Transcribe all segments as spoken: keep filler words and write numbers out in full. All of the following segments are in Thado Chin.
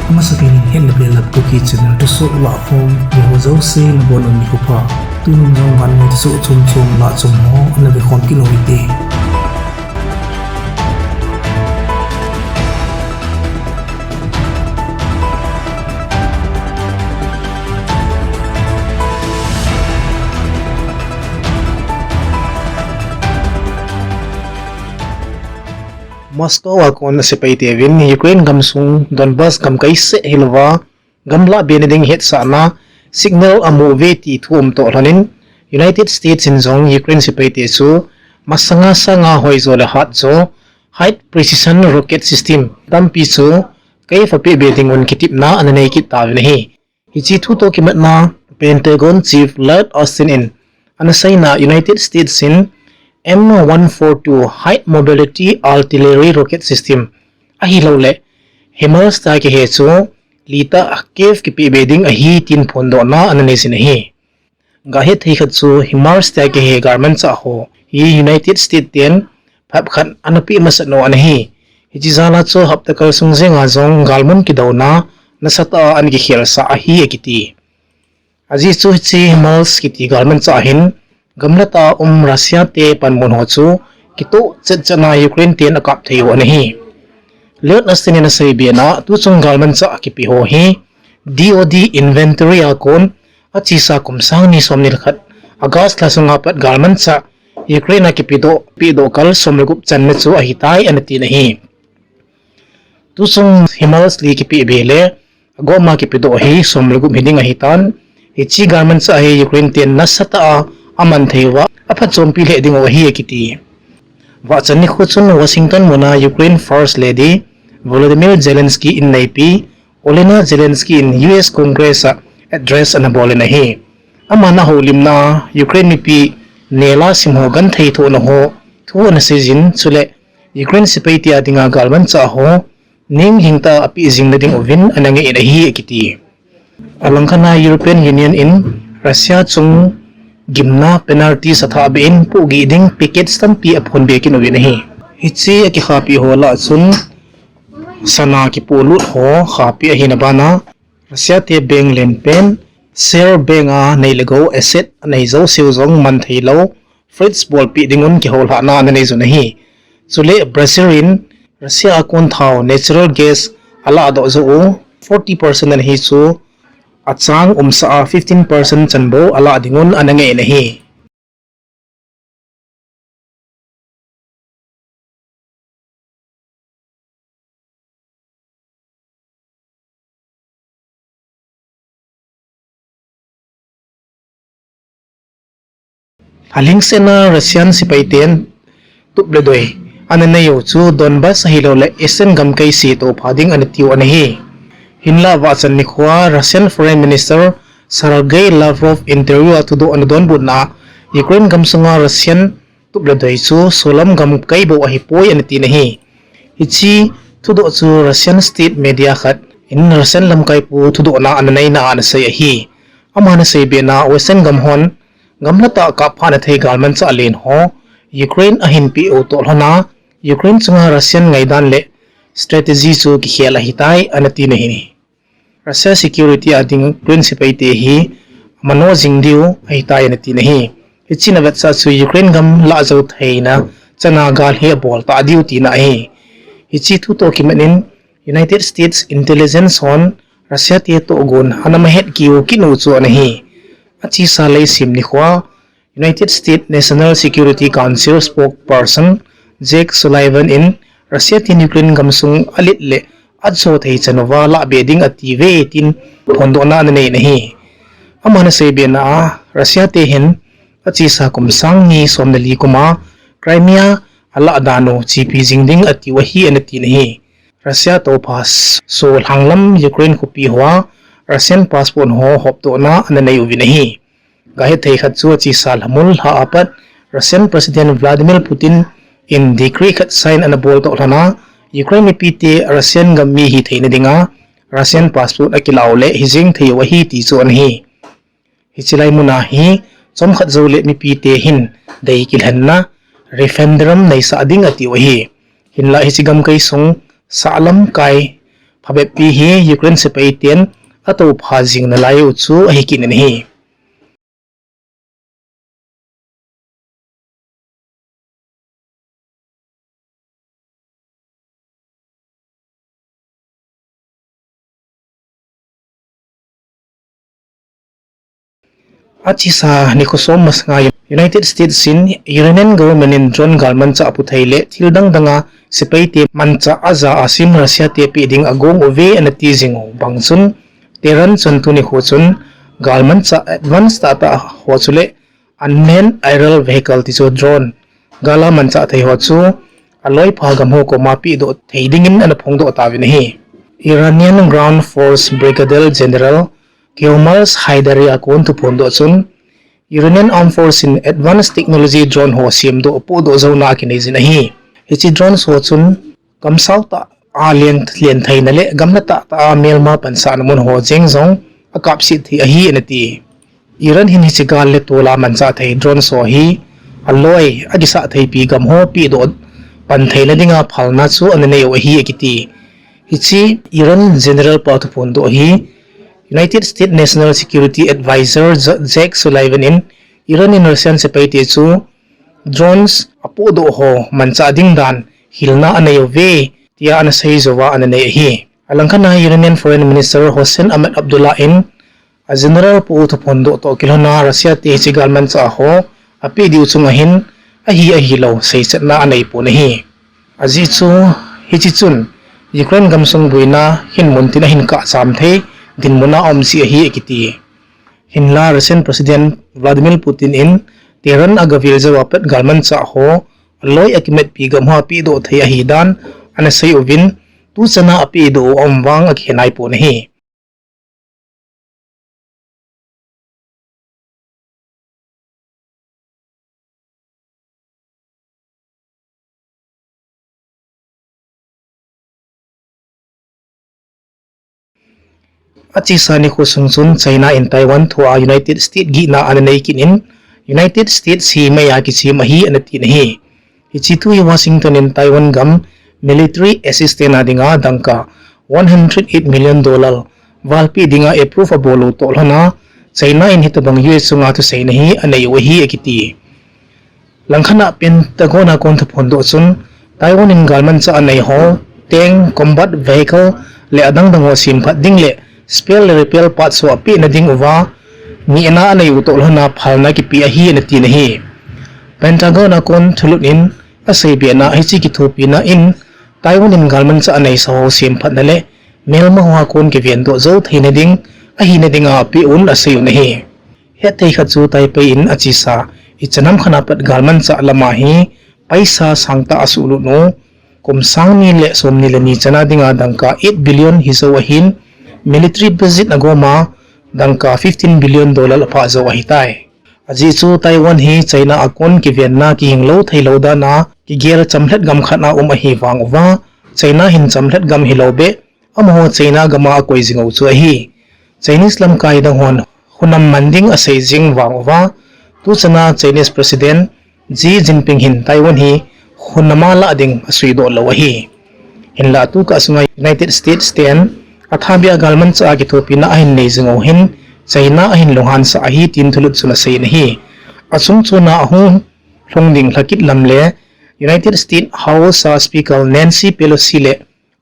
Amasapen in Hetna Belap Kuki channel thusoh lahkhom, miho jouse nabonun nikho pha. Tunin jong vannoi thusoh chomchom lah chom ho ana vekhom kit u hite. Moscow a kon sepai teuvin Ukraine gamsung Donbas gamkai seh hilouva, gamlah bena ding hetsahna signal amu uve ti thu umtoh lhonin, United States in jong Ukraine sepai te chu masanga sanga hoijo le hatjo, high precision rocket system tampi chu Kyiv apeh be dingun kitepna ana nei kit tauvin ahi. Hiche thu toh kimatna Pentagon Chief Lloyd Austin in ana seina United States in M one forty-two High Mobility Artillery Rocket System ahilouleh HIMARS tia kihe chu litah Kyiv kipeh be ding ahi tin phondohna ana neijin ahi. Gahet thei khat chu HIMARS tia kihe galmanchah ho hi United States ten phapkhat ana peh masat u ana hi. Hiche jal a chu hapta kal sung jenga jong galmun kidouna nasatah a ana kikhelsah ahi akiti. Ajeh chu hiche HIMARS kiti galmanchah hin gamlatah a um Russia te panmun ho chu kitoh chetchetna Ukraine ten akap thei u ana hi. Lloyd Austin in asei bena, tuchung galmanchah kipe ho hi D O D inventory a kon achesa kum sang ni somni le khat August lha sunga pat galmanchah Ukraine a kipedoh, pedoh kal som le gup channa chu ahitai ana tin ahi. Tuchung HIMARS li kipeh be le agoma kipedoh hi som le gup hiding ahitan. Hiche galmanchah hi Ukraine ten nasatah a aman thei uva aphatchompi lheh dingu ahi akiti. Vahchan nikho chun Washington muna Ukraine First Lady Volodymyr Zelensky inneipi Olena Zelensky in U S Congress a address ana bolin ahi. Aman ahoulimna Ukraine mipi nela sim ho genthei thohna ho thu ana seijin chule Ukraine sepai te a dinga galmanchah ho ninglhingtah a apeh jing nading uvin ana ngeh in ahi akiti. Alangkhat a European Union in Russia chung gimna penalties athahbeh in pohgih ding package tampi aphonbe kit uvin ahi. Hiche akikhahpeh ho lah a chun sana kipolut ho khahpeh ahina bana Russia te bank lenpen, central bank a nei le gou asset anei jouseu jong mantheilou fridge bolpeh dingun kihoulhahna ana neijun ahi. Chule Brazil in Russia a kon thao natural gas alahdoh jou u forty percent ana hi chu achang umsah a fifteen percent chan bou alah dingun ana ngeh in ahi. Lhalhingsetna Russian sepai ten tup le doi ana neiu chu Donbas ahilouleh Eastern gamkai se toh pha ding ana tiu ana hi. Hinlah vahchan nikho a Russian Foreign Minister Sergei Lavrov interview a thudoh ana donbutna a Ukraine gamsunga Russian tup le doi chu solam gamkai bou ahipoi ana tin ahi. Hiche thudoh chu Russian state media khat in Russian lamkaipu thudohna ana neina a ana sei ahi. Aman asei bena Western gam hon gamlatah a kapphahna thei galmanchah len ho Ukraine ahin peh u toh lhona Ukraine chunga Russian ngaidan le strategy chu kikhel ahitai ana tin ahi. Russia security a ding Ukraine sepai te hi amano jing diu ahitai ana tin ahi. Hiche ana vetsah chu Ukraine gam lahjou theina chana gal hi abol tah diu tina ahi. Hiche thutoh kimat in United States intelligence hon Russia te tohgon ana mahet kiu kit u chu ana hi. Achesa leisim nikho a United States National Security Council spokesperson Jake Sullivan in Russia ten Ukraine gamsung alet le ajo thei chan uva lahbe ding atiuve tin phondohna ana nei in ahi. Aman asei bena a Russia te hin achesa kum sang ni som le li kum a Crimea alah dan u chepi jing ding atiu ahi ana tin ahi. Russia toh pha solhanglam Ukraine khopi hoa Russian passport ho hopdohna ana nei uvin ahi. Gahet thei khat chu achesa lhamul lha apat Russian President Vladimir Putin in decree khat sign ana bol toh lhona Ukraine mipi te Russian gam mi hitheina dinga Russian passport akilah u le hijeng thei u ahi ti chu ana hi. Hiche lai muna hi chomkhat jou le mipi te hin dei kilhenna referendum neisah ding atiu ahi. Hinlah hiche gamkai sung sahlam kai abeppi hi Ukraine sepai ten atoupha jing nalai u chu ahi kit in ahi. Achesa nikho som masanga United States in Iranian government in drone galmanchah aputhei le thil dang danga sepai te manchah aja a sim Russia te pe ding agong uve anati jing u bang chun Tehran chun tuni nikho chun galmanchah advance tahtah ho chule unmanned aerial vehicle tichu drone gala manchah thei ho chu aloipha gam ho koma pedoh thei dingin ana phongdoh tauvin ahi. Iranian Ground Force Brigadier General Qamar Haidaria kon thuphondoh chun Iranian Armed Force in advanced technology drone ho semdoh pohdoh jouna akinei jin ahi. Hiche drone ho chun gamsau tah a len, len theina le gamla tahtah a melma pansahna mun ho jeng jong akapset thei ahi anati. Iran hin hiche gal le tola manchah thei drone ho hi aloi akisah theipi gam ho pedoh pan theina dinga phalna chu ana nei u ahi akiti. Hiche Iran General pa thuphondoh hi United States National Security Advisor Jake Sullivan in Iran in Russian sepai te chu drones apohdoh ho manchah ding dan hilna anei uve tia ana sei jouva ana nei ahi. Alangkhat a Iranian Foreign Minister Hossein Amir Abdollahian General pu thuphondoh toh kilhona Russia te hiche galmanchah ho apeh diu chunga hin ahi ahilou seichetna anei pon ahi. Ajeh chu hiche chun Ukraine gamsung boina hin muntin ahin kahcham thei dinmuna aum jeh ahi akiti. Hinla Russian President Vladimir Putin in Tehran agavil jouva pat galmanchah ho aloi akimatpi gam ho apedoh thei ahidan ana sei uvin tuchana apedoh u aum vang akikhenai pon ahi. Achesa nikho sung chun China in Taiwan thua United States gihna ana nei kit in United States hi meiya kichem ahi ana tin ahi. Hiche thu hi Washington in Taiwan gam military assistance a dinga dangka one hundred eight million dollar valpeh dinga approve abol u toh lhona China in hitobang U S chunga thuseina hi anei u ahi akiti. Langkhat a Pentagon a kon thuphondoh chun Taiwan in galmanchah anei ho tank, combat vehicle le adang dang ho semphat ding le spare le repair parts ho apehna ding uva ngehna anei u toh lhona phalna kipe ahi ana tin ahi. Pentagon a kon thulut in aseibena hiche kithopina in Taiwan in galmanchah aneisa ho semphatna le melma hoa kon kivendoh jou theina ding ahina dinga apeh un asei un ahi. Hetthei khat chu Taipei in achesa ichan ham khat a pat galmanchah lama hi paisa sangtah asuhlut u, kum sang ni le somni le ni chana dinga dangka eight billion hijou ahin, military budget agoma dangka fifteen billion dollar aphah jou ahitai. Ajeh chu Taiwan hi China a kon kivenna kihinglou theilou dana kigel chamlhat gam khat a um ahi vang uva, China hin chamlhat gam hilou beh, amaho China gama akoi jing u chu ahi. Chinese lamkai dang hon hunam man ding asei jing vang uva, tuchana Chinese President Xi Jinping hin Taiwan hi hunama lah ding asuidoh lou ahi. Hinla tukah sunga United States ten athabeh a galmanchah a kithopina ahin nei jing u hin China ahin lunghansa ahi tin thulut chun asei in ahi. Achungchona ahung lhung ding lhakit lam le United States House a Speaker Nancy Pelosi le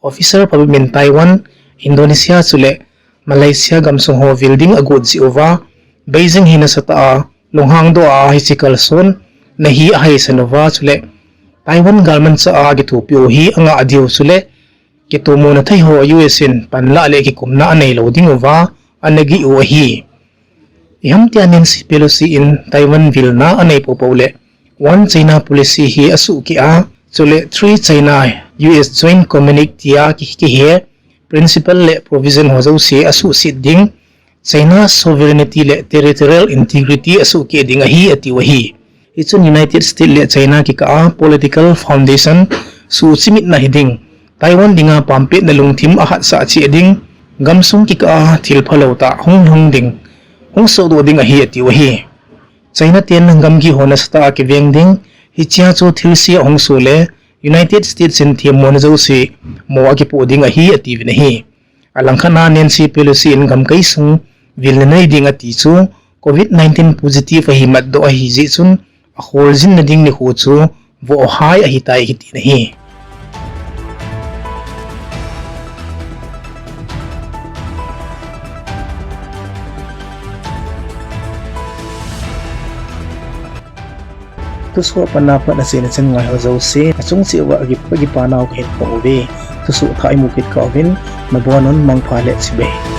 officer phabep in Taiwan, Indonesia chule Malaysia gamsung ho vil ding agot jeh uva, Beijing hi nasatah a lunghangdoh a hiche kalsonna hi ahaisan uva chule Taiwan galmanchah a kithopi u hi angah diu chule kitomona thei ho U S in panlah le kikumna aneilou ding uva ana gih u ahi. Ihamtia Nancy Pelosi in Taiwan vilna anei poupou le One China Policy hi asuhkeh a, chule Three China U S Joint Communique tia ki, kihe principle le provision ho jouse asuhset ding, China sovereignty le territorial integrity asuhkeh ding ahi atiu ahi. Hichun United States le China kikah a political foundation suhchimitna hiding, Taiwan dinga pampetna lungthim ahatsah cheh ding, gamsung kikah a thil phalou tah hung lhung ding, hung sohdoh ding ahi atiu ahi. China ten gamgi ho nasatah a kiveng ding, hichea chu thilse ahung soh le United States in themmona jouse mo akipoh ding ahi atiuvin ahi. Alangkhat a Nancy Pelosi in gamkai sung vilna nei ding ati chu covid nineteen positive ahi matdoh ahi jeh chun akholjinna ding nikho chu vohhai ahitai akitin ahi. Thusoh a pat na pat achaina chan ngaiho jouse, achung cheh uva akipa, akipa nau kahin phong uve. Thusoh thah imu kit kah uvin, nabonun mangpha le chibai.